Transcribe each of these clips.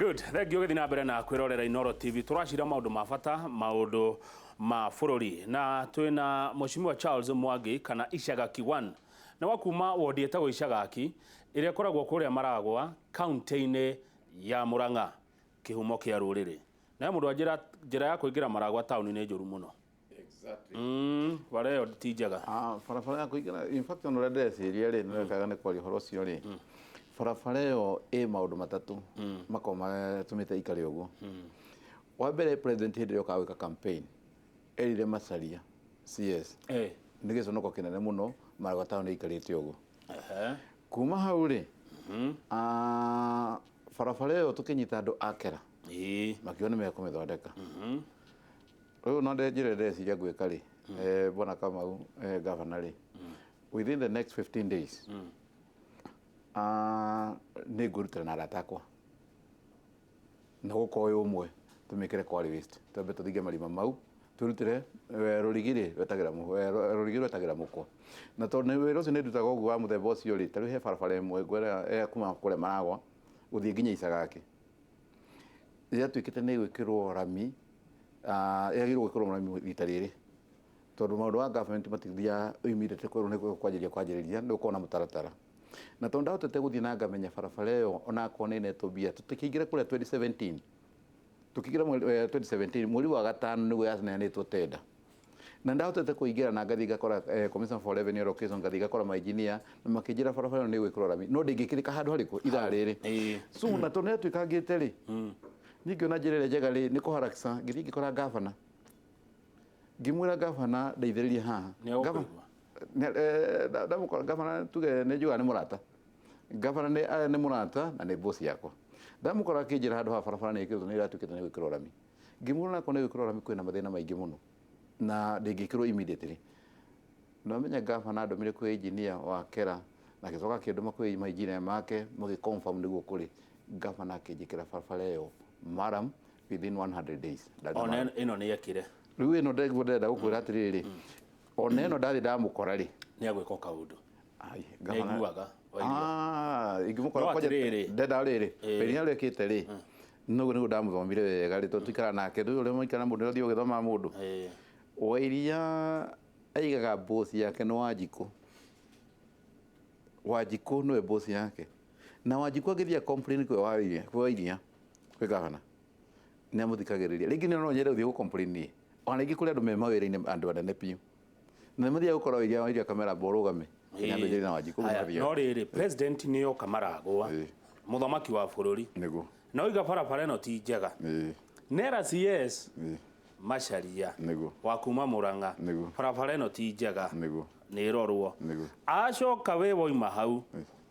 Good, thank you. Gĩthiĩ na mbere na kwĩrorera Inooro TV. Tũracira maũndũ ma bata, maũndũ ma bũrũri, na twĩna Mheshimiwa Charles Mwangi kana Icagaki 1 nĩ wa kuma wondi ĩtagwo Icagaki ĩrĩa ĩkoragwo kũrĩa Maragwa, kaunti-inĩ ya Murang'a, kĩhumo kĩa rũrĩrĩ. Na he mũndũ anjĩra njĩra ya kũingĩra Maragwa taũni nĩ njũru mũno. Exactly. Bara ĩyo ti njega. Ah, barabara ya kũingĩra, in fact, ona ũrĩa ndĩreciria rĩ, nĩ wega nĩ kwaria ũhoro ũcio rĩ, barabara ĩyo ĩ maũndũ matatũ makoragwo matũmĩte ikare ũguo. Wa mbere, president hĩndĩ ĩrĩa okaga gwĩka campaign erire Macharia CS nĩ gĩconoko kĩnene mũno Maragwa town ĩikarĩte ũguo. Kuma hau rĩ, ah, barabara ĩyo tũkĩnyita andũ a Kera makiuga nĩ mekũmĩthondeka. Rĩu no njĩra ndĩreciria ngwĩka rĩ, bwana Kamau, governor rĩ, within the next 15 days, ah, nĩ ngwĩrutĩra na arata akwa na gũkorwo wĩ ũmwe tũmĩkĩre quarry waste, twambe tũthinge marima mau twĩrutĩre. Rũrigi rĩ rwetagĩra rũrigi rwetagĩra mũkwa, na tondũ nĩ wĩra ũcio nĩ ndutaga ũguo wa mũthemba ũcio rĩ, ta rĩu he barabara ĩmwe ngwĩra ya kuma kũrĩa Maragwa gũthiĩ nginya Icagaki yatuĩkĩte nĩ gwĩkĩrwo rami, yagĩrĩirwo gwĩkĩrwo rami rita rĩrĩ, tondũ maũndũ wa government matithiaga immediately kwĩrwo nĩ kwanjĩrĩria kwanjĩrĩria, nĩ gũkorwo na mũtaratara. Na tondũ ndahotete gũthiĩ na ngamenya barabara ĩyo onakorwo nĩ ĩnetwo mbia, tũkĩingĩra kũrĩa 2017, tũkĩingĩra 2017 mweri wa gatano nĩguo yaneanĩtwo tender, na ndahotete kũingĩra na ngathiĩ ngakora Commissioner for Revenue Allocation, ngathiĩ ngakora ma engineer na makĩnjĩra barabara ĩyo nĩ ĩgwĩkĩrwo rami no ndĩngĩkĩrĩka handũ harĩkũ ithaa rĩrĩ. So na tondũ nĩ yatuĩkangĩte rĩ, niĩ ngĩona njĩra ĩrĩa njega rĩ nĩ kũharakisa, ngĩthiĩ ngĩkora gavana, ngĩmwĩra, "Gavana, ndeithĩrĩria haha." Nĩ egũkũigua? Ndamũkora gavana, tuge nĩ njugaga nĩ mũrata, gavana nĩ mũrata na nĩ boss yakwa. Ndamũkora akĩnjĩra handũ ha barabara nĩ ĩkĩrĩtwo, nĩ ĩratuĩkĩte nĩ gwĩkĩrwo rami. Ngĩmwĩra onakorwo nĩ gwĩkĩrwo rami kwĩna mathĩna maingĩ mũno na ndĩngĩkĩrwo immediately. Nĩwamenya gavana andũmire kwĩ engineer wa Kera na agĩcoka akĩndũma kwĩ ma engineer make magĩ confirm nĩguo kũrĩ. Gavana akĩnjĩkĩra barabara ĩyo murram within 100 days. Ndarĩ na Ona murram. Ĩno nĩ ekire. Rĩu ĩno ndĩguo ndĩrenda gũkwĩra atĩrĩrĩ, ona ĩno ndathiĩ ndamũkora rĩ, Nĩ agwĩka o kaũndũ. Ai, Nĩ aiguaga waigua. Ah, ingĩmũkora No kwanja atĩrĩrĩ. ndenda rĩrĩ iria rĩkĩte rĩ, noguo nĩguo ndamũthomire wega rĩ, tondũ tuikara nake rĩu ũrĩa mũikara na mũndũ ũrĩa ũthiĩ ũgĩthomaga mũndũ. Wairia aigaga boss yake nĩ Wanjikũ. Wanjikũ nĩwe boss yake, na Wanjikũ angĩthiĩ complain kwĩ Wairia, kwĩ Wairia, kwĩ gavana, nĩ amũthikagĩrĩria. Rĩngĩ no nyende gũthiĩ gũ complain niĩ, ona rĩngĩ kũrĩ andũ me mawĩra-inĩ, andũ anene biũ, na nĩ mathiaga gũkora Wairia, Wairia akamera borũgame nyambe na Wanjikũ. Haya, mathiaga. No rĩrĩ, president nĩ oka Maragwa, mũthamaki wa bũrũri, na oiga barabara ĩno ti njega. Nera CS Macharia wa kuma Murang'a, barabara ĩno ti njega, nĩ ĩrorwo. Acoka we wauma hau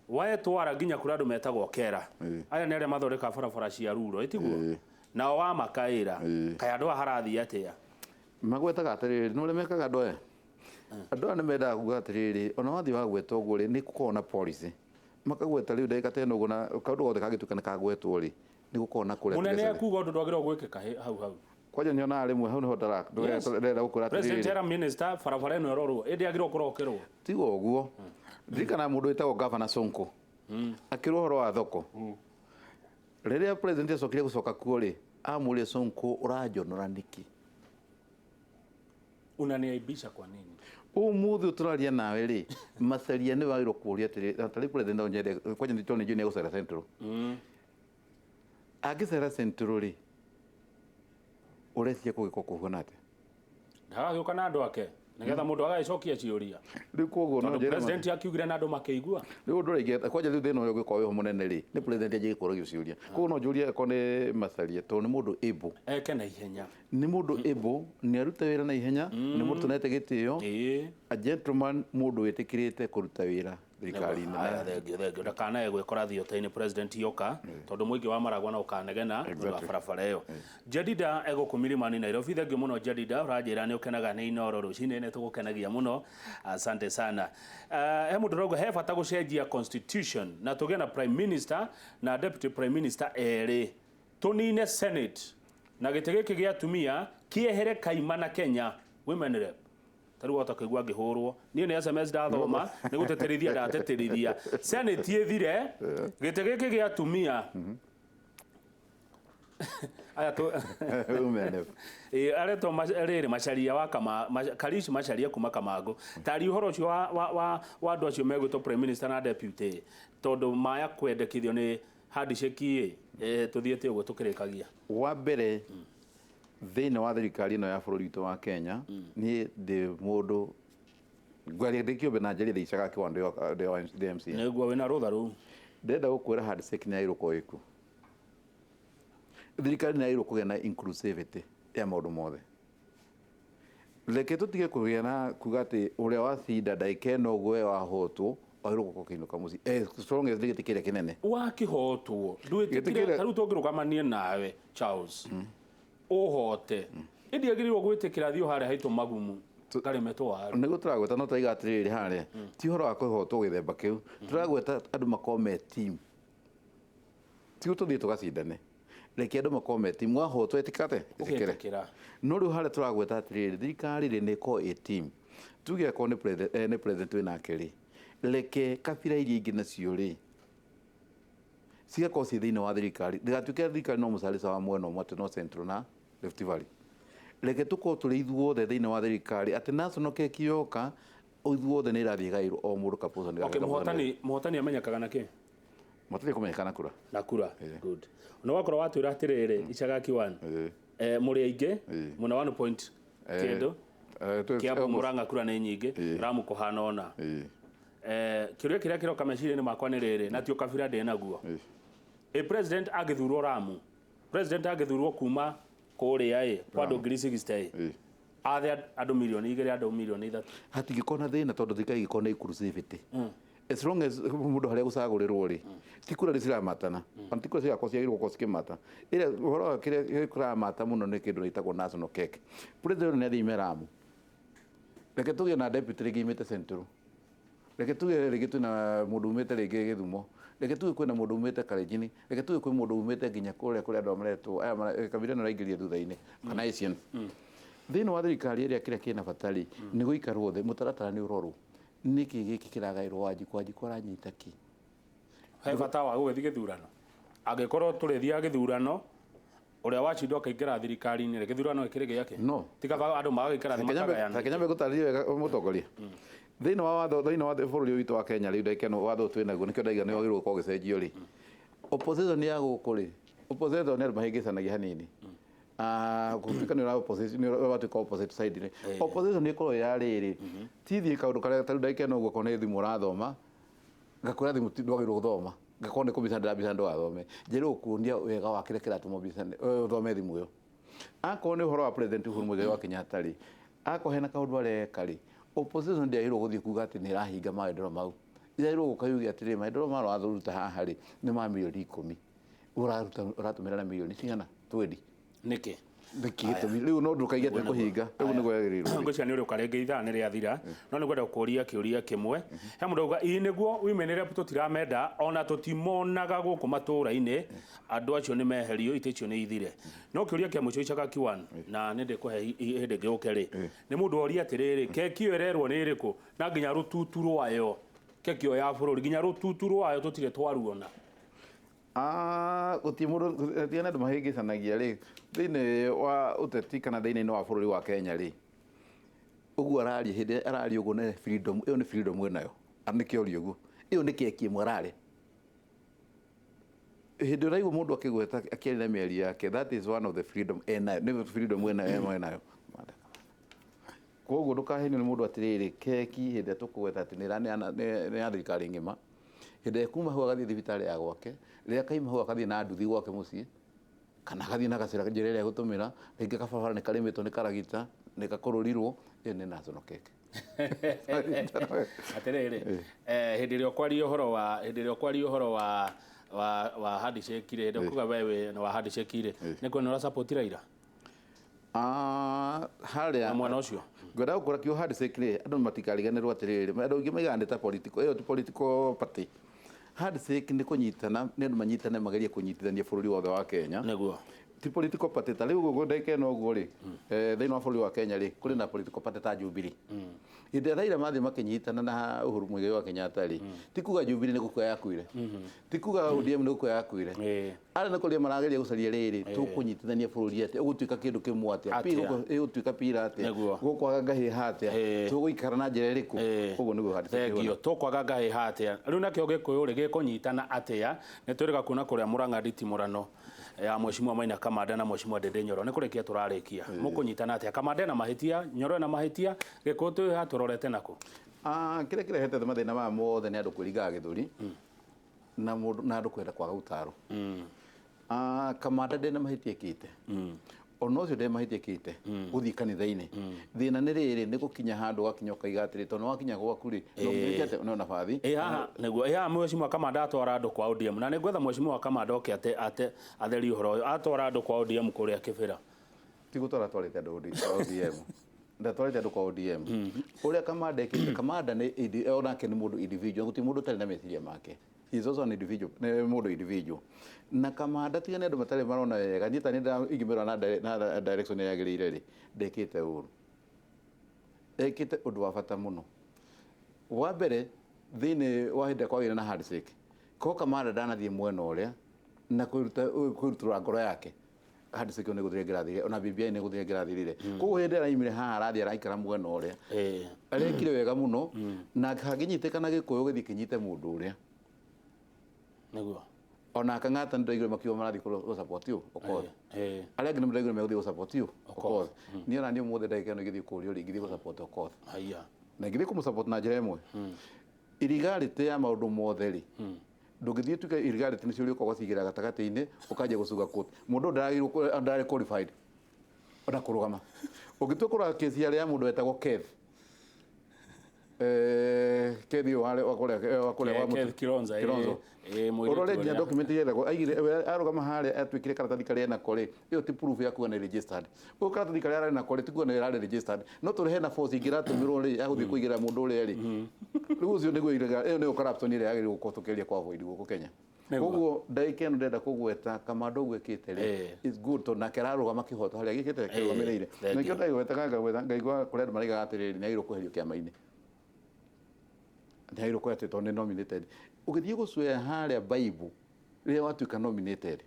wetwara nginya kũrĩ andũ metagwo Kera, aya nĩ arĩa mathondekaga barabara cia ruro, ĩtiguo? Nao wamakaĩra, kaĩ andũ aya harathiĩ atĩa? Magwetaga atĩrĩrĩ, nĩ ũrĩa mekaga andũ aya, andũ aya nĩ mendaga kuga atĩrĩrĩ, ona wathiĩ wagweta ũguo rĩ, nĩ gũkoragwo na policy makagweta. Rĩu ndagĩka ta ĩno ũguo na kaũndũ gothe kangĩtuĩka nĩ kagwetwo rĩ, nĩ gũkoragwo na kũrĩa Mũnene ekuga ũndũ ndwagĩrĩirwo gwĩkĩka hau hau. Kwanja nyonaga rĩmwe hau nĩho ndĩrenda gũkwĩra President atĩrĩrĩ, era minister barabara ĩno ĩrorwo, ĩndĩ agĩrĩirwo kũrokerwo. Tiga ũguo, ndirikana mũndũ wĩtagwo Gavana Sonko akĩrwo ũhoro wa thoko rĩrĩa president acokire gũcoka kuo rĩ, amũrie, "Sonko, ũranjonora nĩkĩ?" Unaniaibisha kwa nini? Ũmũthĩ tũraria nawe rĩ, Macharia nĩ wagĩrĩirwo kũũria atĩrĩ, na tarĩu president no nyende kwanja nĩ tondũ nĩ njũĩ nĩ egũcera Central. Angĩcera Central rĩ, ũreciria kũgĩkwo kũhuana atĩa? Ndagagĩũka na andũ ake nĩgetha mũndũ agagĩcokia ciũria. Rĩu koguo no Tondũ njĩre president akiugire na andũ makĩigua. Rĩu ũndũ ũrĩa kwanja rĩu thĩna ũrĩa ũngĩkorwo wĩho mũnene rĩ, nĩ president anjie gũkũragio ciũria. Koguo no njũrie akorwo nĩ Macharia, tondũ nĩ mũndũ able, Eke na ihenya. Nĩ mũndũ able, nĩ arute wĩra na ihenya, nĩ mũndũ tũnete gĩtĩo, a gentleman, mũndũ wĩtĩkĩrĩte kũruta wĩra thirikari-inĩ. Haya, thengio, thengio. Ndakanae gwĩkora thiota-inĩ president yoka, tondũ mũingĩ wa Maragwa no ũkanegena nĩ ũndũ wa barabara ĩyo. Jedida egũkũ Milimani Nairobi, thengio mũno Jedida, ũranjĩra nĩ ũkenaga nĩ Inooro rũcinĩ, nĩ tũgũkenagia mũno, asante sana. He mũndũ ũrauga he bata gũcenjia constitution na tũgĩe na prime minister na deputy prime minister erĩ, tũnine senate na gĩtĩ gĩkĩ gĩa atumia kĩehere kaima na Kenya women rep. Tarĩu wahota kũigua ngĩhũrwo niĩ nĩ SMS ndathoma, nĩ gũteterithia ndateterithia. Senate ĩthire, gĩtĩ gĩkĩ gĩa atumia. Aya tu Women rep. Ĩ, aretwo rĩrĩ Macharia wa kama Karish Macharia kuma Kamango. Tari ũhoro ũcio wa andũ acio megwĩtwo prime minister na deputy, tondũ maya kwendekithio nĩ handshake ĩ, tũthiĩte ũguo tũkĩrĩkagia. Wa mbere, thĩinĩ wa thirikari ĩno ya bũrũri witũ wa Kenya, niĩ ndĩ mũndũ ngwaria ndĩ kĩũmbe na njarie ndĩ icaga kĩwa ndĩ MCA. Nĩguo wĩna rũtha rũu. Ndĩrenda gũkwĩra handshake nĩ yagĩrĩirwo gũkorwo ĩkuo. Thirikari nĩ yagĩrĩirwo kũgĩa na inclusivity ya maũndũ mothe. Reke tũtige kũgĩa na kuga atĩ ũrĩa wacinda ndagĩka ĩno ũguo we wahotwo wagĩrĩirwo gũkorwo ũkĩinũka mũciĩ, as long as nĩ gĩtĩ kĩrĩa kĩnene. Wakĩhotwo ndwĩtĩkire. Ta rĩu tũngĩrũgamanie nawe Charles, ũhote, ĩndĩ agĩrĩirwo gwĩtĩkĩra thiĩ harĩa haitũ magumu ngarĩme twaru. Nĩguo tũragweta, no tũraiga atĩrĩrĩ, harĩa ti ũhoro wa kũhotwo gĩthemba kĩu tũragweta, andũ makorwo me team, ti tũthiĩ tũgacindane. Reke andũ makorwo me team, wahotwo ĩtĩkate ĩtĩkĩre. Ũgetĩkĩra. No rĩu harĩa tũragweta atĩrĩrĩ, thirikari rĩ nĩ ĩkorwo ĩ team. Tuge akorwo nĩ president, nĩ president wĩ nake rĩ, reke kabira iria ingĩ nacio rĩ cigakorwo ciĩ thĩinĩ wa thirikari, ndĩgatuĩke thirikari no mũcarica wa mwena ũmwe, atĩ no Central na Rift Valley. Reke tũkorwo tũrĩ ithuothe thĩinĩ wa thirikari, atĩ national cake yoka ithuothe nĩ ĩrathiĩ ĩgaĩrwo o mũndũ kaposa. Okay, mũhotani amenyekaga na kĩ? Mũhotani kũmenyekana kura. Na kura. Good. Na wakorwo watwĩra atĩrĩrĩ, Icagaki 1, mũrĩ aingĩ mũna 1 point kĩndũ. Kiambu, Murang'a kura nĩ nyingĩ, Ramu kũhana ona. Kĩũria kĩrĩa kĩroka meciria-inĩ makwa nĩ rĩrĩ, na ti ũkabira ndĩ naguo. Ĩ president angĩthurwo Ramu, president angĩthurwo kuma kũrĩa ĩ kwa andũ 60,000 ĩ, athe andũ 2 mirioni, andũ 3 mirioni. Hatingĩkorwo na thĩna, tondũ thirikari ĩngĩkorwo na inclusivity, as long as mũndũ harĩa gũcagũrĩrwo rĩ, ti kura rĩ ciramatana, ona ti kura cigakorwo ciagĩrĩirwo gũkorwo cikĩmata. Ĩrĩa ũhoro wa kĩrĩa kĩramata mũno nĩ kĩndũ gĩtagwo national cake. President nĩ athiĩ Ramu, reke tũgĩe na deputy rĩngĩ imĩte Central, reke tuge rĩngĩ twĩna mũndũ umĩte rĩngĩ Gĩthumo, reke tuge kwĩna mũndũ umĩte Kalenjin, reke tuge kwĩ mũndũ umĩte nginya kũrĩa kũrĩa andũ maretwo aya kabira ĩno ĩraingĩria thutha-inĩ kana Asian thĩinĩ wa thirikari ĩrĩa. Kĩrĩa kĩna bata rĩ nĩ gũikarwo thĩ, mũtaratara nĩ ũrorwo, nĩkĩ gĩkĩ kĩragaĩrwo Wanjikũ, Wanjikũ aranyita kĩ? He bata wa gũgĩthiĩ gĩthurano angĩkorwo tũrĩthiaga gĩthurano ũrĩa wacindwo akaingĩra thirikari-inĩ rĩ, gĩthurano gĩkĩrĩ gĩake? No. Ti kaba andũ magagĩikara thĩ makagayana? Reke nyambe gũtarĩria wega, mũtongoria. Thĩinĩ wa watho, thĩinĩ wa bũrũri ũyũ witũ wa Kenya rĩu ndagĩka ĩno, watho twĩ naguo nĩkĩo ndaiga nĩ wagĩrĩirwo gũkorwo ũgĩcenjio rĩ, opposition ya gũkũ rĩ, opposition nĩ andũ mahĩngĩcanagia hanini. Gũtuĩka nĩ ũra opposition, nĩ ũratuĩka opposite side rĩ, opposition nĩ ĩkoragwo ya rĩrĩ, ti thiĩ kaũndũ karĩa tarĩu ndagĩka ĩno ũguo, okorwo nĩ thimũ ũrathoma, ngakwĩra thimũ ndwagĩrĩirwo gũthoma, ngakorwo nĩ kũmbica ndĩrambica ndũgathome, njĩrĩ gũkuonia wega wa kĩrĩa kĩratũma ũthome thimũ ĩyo. Akorwo nĩ ũhoro wa President Uhuru Muigai wa Kenyatta rĩ, akorwo hena kaũndũ areka rĩ, opposition ndĩagĩrĩirwo gũthiĩ kuga atĩ nĩ ĩrahinga maendeleo mau. Yagĩrĩirwo gũka yuge atĩrĩrĩ, maendeleo maya ũraruta haha rĩ nĩ ma 10 mirioni ũraruta, ũratũmĩra na mirioni cigana 20. Nĩkĩ? Nĩkĩ gĩtũmi rĩu no ndũkaige atĩ kũhinga rĩu nĩguo yagĩrĩirwo. Ngwĩciria nĩ ũrĩũka rĩngĩ, ithaa nĩ rĩathira, no nĩ ngwenda gũkũria kĩũria kĩmwe. He mũndũ auga ii nĩguo women rep tũtiramenda, ona tũtimonaga gũkũ matũũra-inĩ, andũ acio nĩ meherio, itĩ icio nĩ ithire. No kĩũria kĩa mũico, Icagaki 1, na nĩ ndĩkũhe hĩndĩ ĩngĩ ũke rĩ, nĩ mũndũ oria atĩrĩrĩ, keki ĩyo ĩrerwo nĩ ĩrĩkũ, na nginya rũtutu rwayo, keki ĩyo ya bũrũri, nginya rũtutu rwayo tũtirĩ twaruona? Gũtirĩ mũndũ tigana, andũ mahĩngĩcanagia rĩ thĩinĩ wa ũteti kana thĩinĩ wa bũrũri wa Kenya rĩ, ũguo araria, hĩndĩ ĩrĩa araria ũguo nĩ freedom ĩyo, nĩ freedom ĩnayo nĩkĩoria ũguo, ĩyo nĩ keki ĩmwe ararĩa. Hĩndĩ ũraigua mũndũ akĩgweta akĩaria na mĩario yake, that is one of the freedom enayo, nĩ freedom enayo enayo. Koguo ndũkahenio nĩ mũndũ atĩrĩrĩ, keki hĩndĩ ĩrĩa tũkũgweta atĩ nĩ ya thirikari ng'ima, hĩndĩ ĩrĩa kuma hau agathiĩ thibitarĩ ya gwake, rĩrĩa kaima hau agathiĩ na nduthi gwake mũciĩ, kana agathiĩ na gacĩra njĩra ĩrĩa egũtũmĩra, rĩngĩ kabarabara nĩ karĩmĩtwo nĩ karagita nĩ gakũrũrirwo, ĩyo nĩ national cake. Atĩrĩrĩ, hĩndĩ ĩrĩa ũkwaria ũhoro wa hĩndĩ ĩrĩa ũkwaria ũhoro wa handshake rĩ, hĩndĩ ĩrĩa ũkuga we wĩ wa handshake rĩ, nĩ kuona ũra support Raila? Harĩa Na mwena ũcio. Ngwenda gũkũra kiugo handshake rĩ, andũ matikariganĩrwo atĩrĩrĩ, andũ aingĩ maigaga nĩ ta political, ĩyo ti political party. Handshake nĩ kũnyitana, nĩ andũ manyitane magerie kũnyitithania bũrũri wothe wa Kenya. Nĩguo. Ti political party ta rĩu ũguo ndagĩka ĩno ũguo rĩ, thĩinĩ wa bũrũri wa Kenya rĩ, kũrĩ na political party ta Jubilee. Hĩndĩ ĩrĩa Raila mathiĩ makĩnyitana na Uhuru Muigai wa Kenyatta rĩ, ti kuga Jubilee nĩ gũkua yakuire, ti kuga ODM nĩ gũkua yakuire. Arĩa nĩ kũrĩa marageria gũcaria rĩrĩ, tũkũnyitithania bũrũri atĩa, ũgũtuĩka kĩndũ kĩmwe atĩa, Pi Atĩa? Ĩgũtuĩka pira atĩa, Nĩguo. gũkwaga ngahĩha atĩa, tũgũikara na njĩra ĩrĩkũ. Ũguo nĩguo Thengio. Tũkwaga ngahĩha atĩa? Rĩu nakĩo gĩkũyũ rĩ, gĩkũnyitana atĩa? Nĩ twĩrĩga kuona kũrĩa Mũrang'a nditimũrano ya Mheshimiwa Maina Kamanda na Mheshimiwa Ndindi Nyoro. Nĩ kũrĩkia tũrarĩkia. Mũkũnyitana atĩa? Kamanda ena mahĩtia, Nyoro ena mahĩtia, gĩkũyũ twĩ haha tũrorete nakũ? Ah, kĩrĩa kĩrehete mathĩna maya mothe nĩ andũ kwĩringaga gĩthũri na mũndũ na andũ kwenda kwaga ũtaro. Ah, Kamanda ndĩ na mahĩtia ekĩte, ona ũcio ndĩ mahĩtia ekĩte gũthiĩ kanitha-inĩ. Thĩna nĩ rĩrĩ, nĩ gũkinya handũ ũgakinya ũkaiga atĩrĩ, tondũ wakinya gwaku rĩ, no nginya atĩ no nabathi. Ĩ haha nĩguo, ĩ haha Mheshimiwa Kamanda atwara andũ kwa ODM, na nĩ ngwetha Mheshimiwa Kamanda oke ate ate atherie ũhoro ũyũ. Atwara andũ kwa ODM kũrĩa Kĩbĩra. Ti gũtwara twarĩte andũ kwa ODM, ndatwarĩte andũ kwa ODM. Ũrĩa Kamanda ekĩte, Kamanda nĩ onake nĩ mũndũ individual, gũtirĩ mũndũ ũtarĩ na meciria make. He is also an individual, nĩ mũndũ individual. Na Kamanda, tiga nĩ andũ matarĩ marona wega, niĩ ta nĩ ingĩmĩrora na direction ĩrĩa yagĩrĩire rĩ, ndekĩte ũru, ekĩte ũndũ wa bata mũno. Wa mbere, thĩinĩ wa hĩndĩ ĩrĩa kwagĩire na handshake, ko Kamanda ndanathiĩ mwena ũrĩa na kwĩruta kwĩrutũrũra ngoro yake, handshake ĩyo nĩ gũthira ĩngĩrathirire, ona BBI nĩ gũthira ĩngĩrathirire. Koguo hĩndĩ ĩrĩa araimire haha, arathiĩ araikara mwena ũrĩa, arekire wega mũno, na hangĩnyitĩkana gĩkũyũ gĩthiĩ kĩnyite mũndũ ũrĩa. Ona Kang'ata nĩ ndaiguire makiuga marathiĩ gũ support you Okoth. Arĩa angĩ nĩ ndaiguire megũthiĩ gũ support you Okoth. Niĩ ona niĩ ũmũthĩ ndagĩka ĩno ingĩthiĩ kũũrio rĩ, ingĩthiĩ gũ support Okoth. Haya. Na ingĩthiĩ kũmũ support na njĩra ĩmwe, illegality ya maũndũ mothe rĩ, ndũngĩthiĩ ũtuĩke illegality nĩcio ũrĩũka ũgacigĩra gatagatĩ-inĩ, ũkanjia gũcuga court. Mũndũ ũyũ ndaragĩrĩirwo, ndarĩ qualified ona kũrũgama. Ũngĩtua kũrora kesi yarĩ ya mũndũ wetagwo Keith, Keith ũyũ wa kũrĩa wa kũrĩa wa Keith Kilonzo, Kilonzo. Mũirĩtu Ũrore nginya ũrĩa. Document yethagwo aigire we arũgama harĩa atuĩkire karatathi karĩa enako rĩ, ĩyo ti proof ya kuga nĩ registered. Ũyũ karatathi karĩa ararĩ nako rĩ, ti kuga nĩ ĩrarĩ registered, no tũrĩ hena force ingĩratũmĩrwo rĩ, ya gũthiĩ kũigĩrĩra mũndũ ũrĩa rĩ. Rĩu ũcio nĩguo ĩyo nĩyo corruption ĩrĩa yagĩrĩirwo gũkorwo tũkĩgeria kũ avoid gũkũ Kenya. Koguo ndagĩka ĩno ndĩrenda kũgweta Kamanda ũguo ĩkĩte rĩ, is good, tondũ nake ararũgama kĩhoto harĩa gĩkĩte kĩrũgamĩrĩire. Thank Na nĩkĩo you. ndagwetaga ngagweta ngaigua kũrĩ andũ maraigaga atĩrĩrĩ, nĩ agĩrĩirwo kweherio kĩama-inĩ, nĩ agĩrĩirwo kweherio tondũ nĩ nominated. Ũgĩthiĩ gũcwea harĩa Bible, rĩrĩa watuĩka nominated,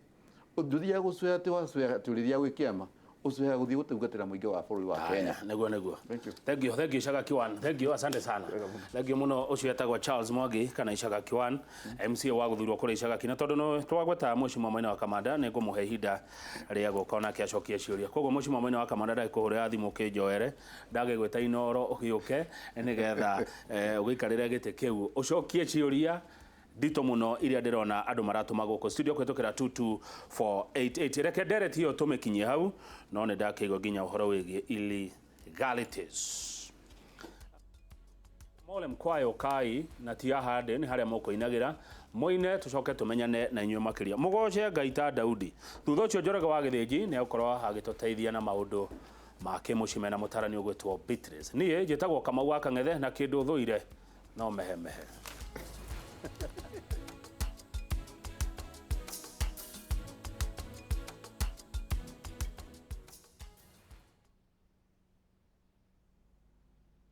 ndũthiaga gũcwea atĩ wacwea atĩ ũrĩthiaga gwĩ kĩama, ũcweaga gũthiĩ gũtungatĩra mũingĩ wa bũrũri wa Kenya. Nĩguo. Thank you. Thank you, thank you Ishaga Kiwan. Thank you, asante sana. Thank you mũno. Ũcio etagwo Charles Mwangi kana Ishaga Kiwan, MCA wa gũthurwo kũrĩa Ishagaki. Na tondũ no twagweta Mheshimiwa Maina wa Kamanda, nĩ ngũmũhe ihinda rĩa gũka onake acokie ciũria. Koguo Mheshimiwa Maina wa Kamanda, ndagĩkũhũrĩra thimũ ũkĩnjoere, ndagĩgwĩta Inoro ũgĩũke nĩgetha ũgĩikarĩre gĩtĩ kĩu ũcokie ciũria nditũ mũno iria ndĩrona andũ maratũma gũkũ studio kũhĩtũkĩra 22488. Reke ndereti ĩyo tũmĩkinyie hau, no nĩ ndakĩigua nginya ũhoro wĩgiĩ illegalities. Mole mkwayo kai na ti ahande nĩ harĩa mũkũinagĩra mũine, tũcoke tũmenyane na inyuĩ makĩria, mũgoce Ngai ta Daudi. Thutha ũcio Njoroge wa Gĩthĩnji nĩ egũkorwo agĩtũteithia na maũndũ ma kĩmũciĩ mena mũtarani ũgwĩtwo Beatrice. Niĩ njĩtagwo Kamau wa Kang'ethe, na kĩndũ thũire no mehemehe.